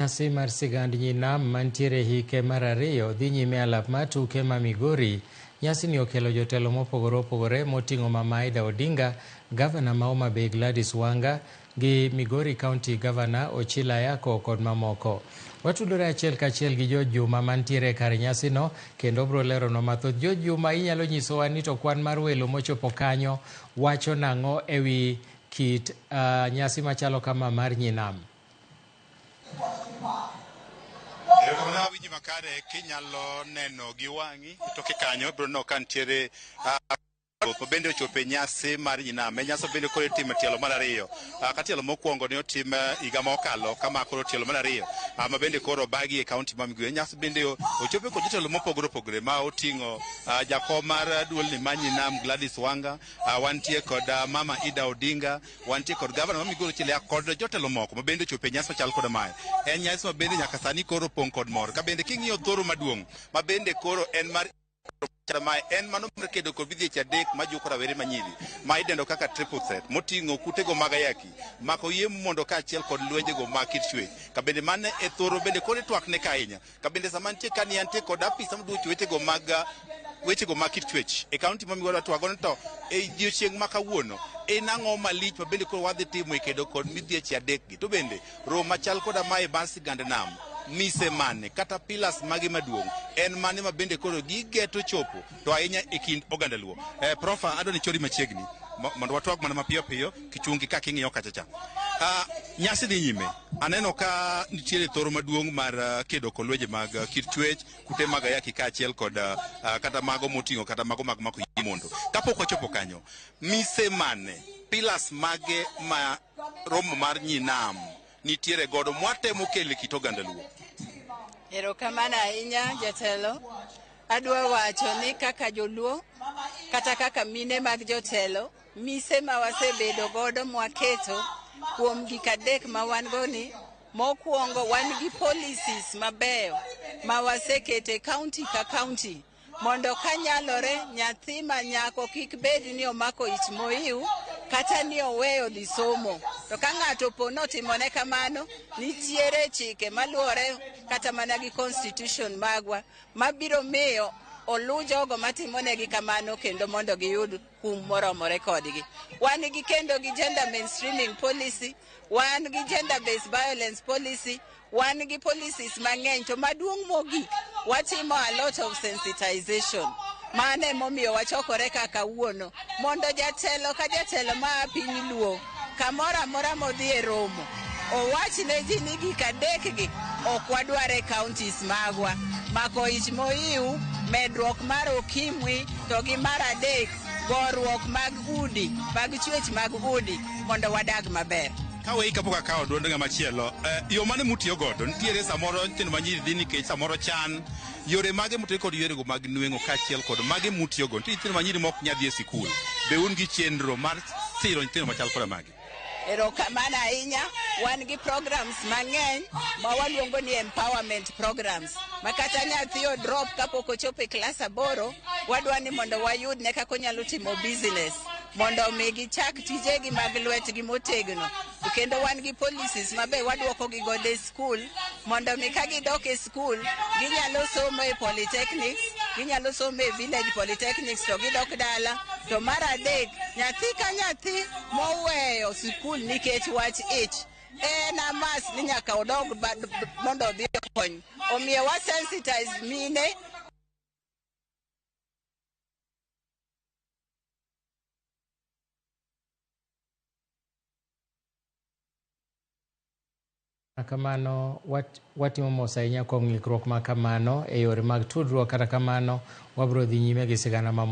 Nyasi mar sigand Nyinam mantiere hike mar ariyo dhi nyime e alap mar tuke ma Migori. Nyasini okelo jotelo mopogore opogore moting'o Mama Ida Odinga, Gavana ma Homa Bay Gladys Wanga gi Migori County Governor Ochilo Ayako kod mamoko. Watudore achiel kachiel gi George Juma mantiere e kar nyasino kendo obro leronwa mathoth. George Juma, inyalo nyisowa ni to kwan mar welo mochopo kanyo wacho nang'o e wi kit nyasi machalo kama mar Nyinam? Erokamano awinji makare kinyalo neno gi wang'i toke kanyo ibiro neno ka nitiere ma bende ochopo e nyasi mar Nyinam. E nyasi bende koro itimo e tielo mar ariyo. Ka tielo mokwongo ne otim higa mokalo kama koro tielo mar ariyo ma bende koro obagi e kaunti ma Migori. Nyasi bende ochope kod jotelo mopogore opogore ma oting'o jakom mar duolni mar Nyinam Gladys Wanga, wantie kod Mama Ida Odinga, Wantie kod gavana ma Migori Ochilo Ayako kod jotelo moko ma bende ochopo e nyasi machal koda mae. En nyasi ma bende nyaka sani koro opong' kod mor. Ka bende king'iyo thoro maduong' ma bende koro en mar mae en mano mar kedo kod midhieche adek majuko rawere manyiri ma idendo kaka triple threat moting'o kutego mag ayaki, mako yie mondo kaachiel kod lwenjego mag kit chwech. Ka bende mano e thoro bende koro itwakne ka ahinya. Ka bende sama nitie ka ni antie kod apisa maduong' wechego mag wechego mag kit chwech e kaunti ma Migori watwago ni to e odiechieng' ma kawuono en ang'o malich ma bende koro wadhi timo e kedo kod midhieche adek gi. To bende romo machal koda mae mar sigand nam mise mane kata pillars mage maduong' en mane ma bende koro gigeto chopo to ahinya e kind oganda Luo. Profa adwa ni chori machiegni mondo watwag mana mapiyo piyo kichungi ka king'iyo kacha cha. Nyasi dhi nyime. Aneno ka nitiere thoro maduong' mar kedo kod lwenje mag kit chwech, kute mag ayaki kaachiel kod kata mago moting'o kata mago mag mako yie mondo. Kapok wachopo kanyo, mise mane, pillars mage ma romo mar Nyinam nitiere godo mwatemo kelo e kit oganda Luo? Erokamano ahinya jatelo. Adwa wacho ni kaka joluo kata kaka mine mag jotelo, mise ma wasebedo godo mwaketo kuom gik adek ma wan go ni, mokwongo wan gi policies mabeyo ma waseketo e county ka county mondo kanyalore nyathi ma nyako kik bed ni omako ich mohiu kata ni oweyo dhi somo. To ka ng'ato opo notimone kamano, nitiere chike maluwore kata mana gi constitution magwa mabiro miyo oluw jogo matimonegi kamano kendo mondo giyud kum moromore kodgi. Wan gi kendo gi gender mainstreaming policy, wan gi gender based violence policy, wan gi policies mang'eny to maduong' mogik watimo a lot of sensitization. Mano emomiyo wachokore ka kawuono mondo jatelo ka jatelo ma piny Luo kamoro amora modhi e romo owach ne ji ni gik adekgi ok wadwar e counties magwa. Mako ich mohiu, medruok mar okimwi to gi mar adek goruok mag udi, mag chwech mag udi mondo wadag maber. Kaweyi kapok akawo duond ng'ama chielo, yo mane mutiyo godo? Nitiere samoro nyithindo manyiri dhi nikech samoro chan. Yore mage mutiyo kod yorego mag nweng'o kaachiel kod mage mutiyogo? Nitie nyithindo manyiri mok nyal dhi e sikul. Be un gi chenro mar siro nyithindo machal koda magi? Erokamano ahinya. Wan gi programs mang'eny ma waluongo ni empowerment programs. Ma kata nyathi o drop kapok ochopo e klas 8, wadwa ni mondo wayudne kaka onyalo timo business mondo omi gichak tijegi mag lwetgi motegno. Kendo wan gi policies ma be waduoko gi godo e skul mondo mi ka gidok e skul ginyalo somo e polytechnics, ginyalo somo e village polytechnics to gidok dala. To mar adek, nyathi ka nyathi moweyo sikul nikech wach ich en a must ni nyaka odog mondo odhi okony. Omiyo wa sensitize mine. Kamano watimo mos ahinya kuom ng'ikruok ma kamano e yore mag tudruok. Kata kamano wabiro dhi nyime gi sigana mamoko.